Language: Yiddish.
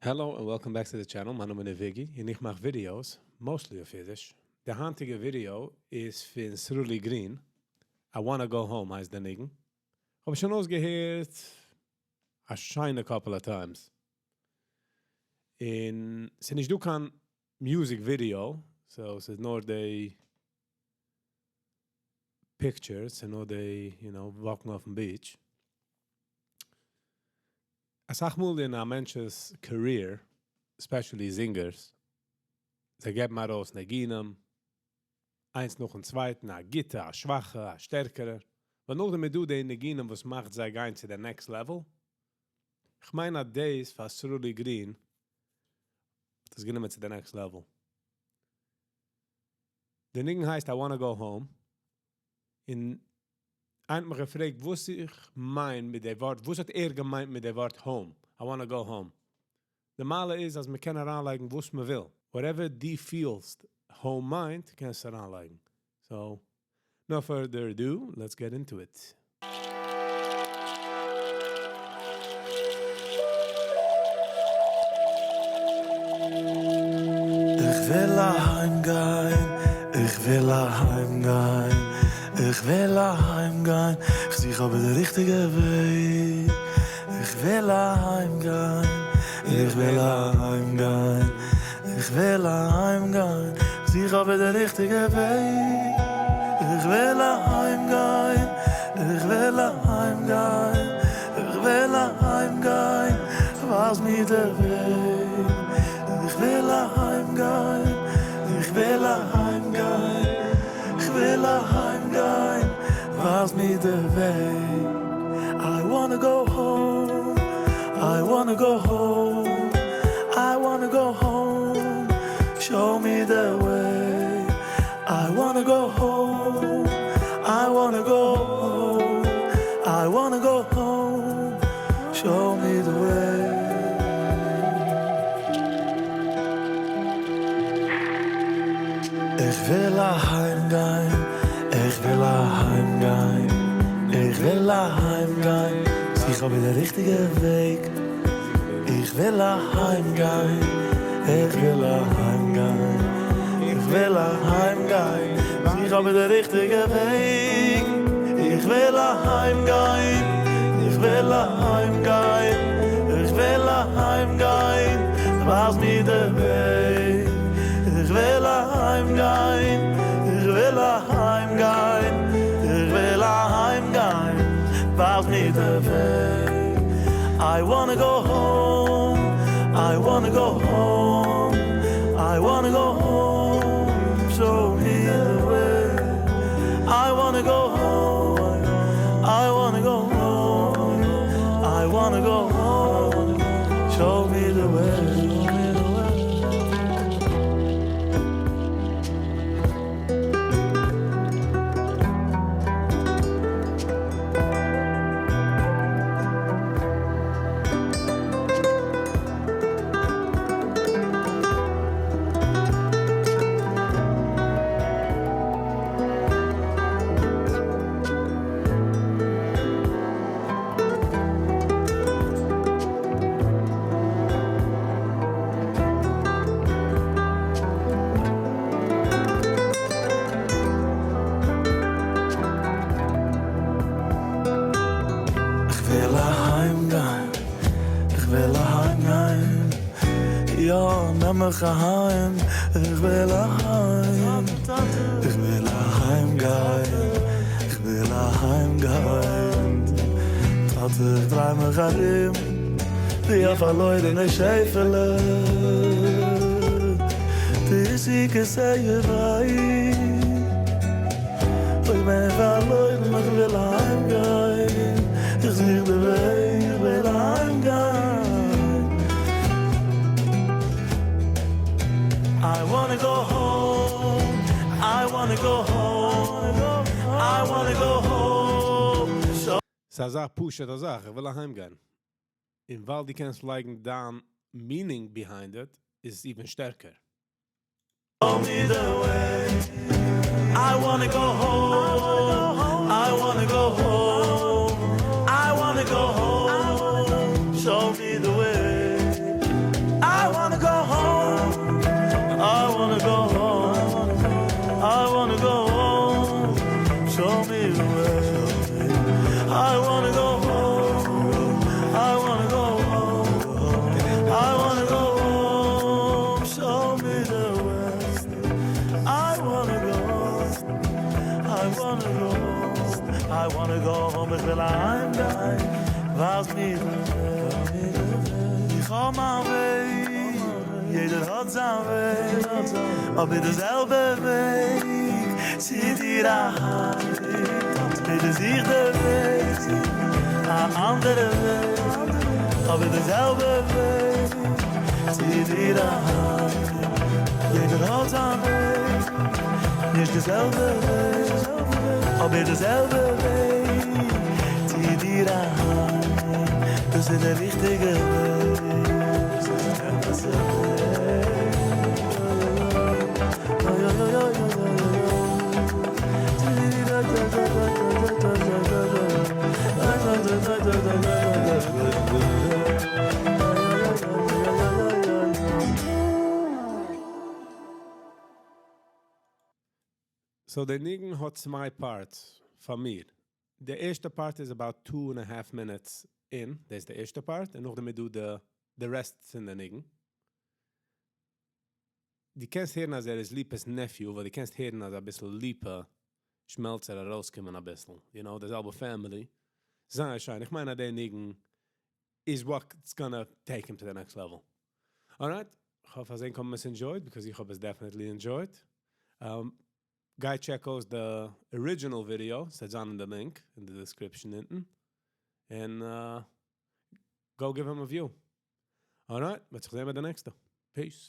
Hello and welcome back to the channel, מיין נאמען איז וויגי און איך מאך videos, mostly אויף אידיש. די היינטיגע ווידיאו איז פון סרולי גרין, I wanna go home הייסט די ניגון. כ'האב עס שוין אויסגעהערט א שיינע couple of times. און ס'איז נישט דא קיין music video, so ס'איז נאר די pictures, ס'איז נאר די, you know, וואקן אויפן beach. אסאך מאל אין א מענטש'ס career, especially זינגערס, זיי געבן ארויס ניגונים, איינס נאכן צווייטן, א גוטע, א שוואכע, א שטערקערע, אבער נאכדעם איז דא די ניגונים וואס מאכט זיי גיין צו די next level. כ'מיין אז דאס פאר סרולי גרין האט עס גענומען צו די next level. די ניגון הייסט I wanna go home, און איינער האט מיך געפרעגט וואס איך מיין מיט די ווארט, וואס האט ער געמיינט מיט די ווארט home, I wanna go home. די מעלה איז אז מ'קען אריינלייגן וואס מ'וויל, whatever דו פילסט home מיינט קענסטו אריינלייגן. So, no further ado, let's get into it. איך וויל אהיים גיין, איך וויל אהיים גיין, איך וויל אהיים גיין, איך זוך אבער די ריכטיגע וועג. איך וויל אהיים גיין, איך וויל אהיים גיין, איך וויל אהיים גיין, איך זוך אבער די ריכטיגע וועג. איך וויל אהיים גיין, איך וויל אהיים גיין, איך וויל אהיים גיין, ווייז מיר די וועג. איך וויל אהיים גיין, איך וויל אהיים גיין, איך וויל אהיים גיין, ווייז מיר די וועג. I wanna go home, I wanna go home, I wanna go home, show me the way. I wanna go home, I wanna go home, I wanna go home, show me the way. איך וויל אהיים גיין, איך וויל אהיים גיין, איך וויל אהיים גיין, זוך אבער די ריכטיגע וועג. איך וויל אהיים גיין, איך וויל אהיים גיין, איך וויל אהיים גיין, זוך אבער די ריכטיגע וועג. איך וויל אהיים גיין, איך וויל אהיים גיין, איך וויל אהיים גיין, ווייז מיר די וועג. איך וויל אהיים גיין, איך וויל אהיים גיין, איך וויל אהיים גיין, ווייז מיר די וועג. I wanna go home, I wanna go home, I wanna go home, show me the way. I wanna go home, I wanna go home, I wanna go home, show me the way. איך וויל אהיים גיין, איך וויל אהיים גיין, יא נעם מיך אהיים, איך וויל אהיים, איך וויל אהיים גיין, איך וויל אהיים גיין, טאטע איך דריי מיך ארום ווי א פארלוירענע שעפעלע, די סיקעסע וויי, איך בין פארלוירן איך וויל אהיים גיין, איך זוך די וועג איך וויל אהיים גיין. I wanna go home, I wanna go home, I wanna go home. ס'איז אזא פשוט'ע זאך, איך וויל אהיים גיין. און ווייל דו קענסט לייגן דיין meaning behind it, איז עס even שטערקער. Show me the way. I wanna go home, I wanna go home, I wanna go home, show me the way. מיין וועג, יעדער האט זיין וועג, אבער די זעלבע וועג, צו דיר אהיים, יעדער זוכט די וועג, א אנדערע וועג, אבער די זעלבע וועג, צו דיר אהיים, יעדער האט זיין וועג, נישט די זעלבע וועג, אבער די זעלבע וועג, צו דיר אהיים, דאס איז די ריכטיגע וועג, דאס איז די אמת'ע וועג. אוי אוי אוי אוי אוי So דער ניגון האט צוויי parts פאר מיר. די ערשטע part איז about 2.5 minutes in, דאס איז די ערשטע part, און נאכדעם איז דא די rest פון די ניגון. דו קענסט הערן אז ער איז ליפא'ס nephew, ווייל דו קענסט הערן אז א ביסל ליפא שמעלצער ארויסקומען א ביסל. די זעלבע family. זייער שיין. איך מיין, אז דער ניגון is what's gonna take him to the next level. Alright? איך האף אז ענק האבן עס enjoyed, because איך האב עס definitely enjoyed. גיי check out the original video, ס'איז אין the link in the description אונטן. And go give him a view. Alright, מ'וועט זיך זען ביי די נעקסטע. Peace.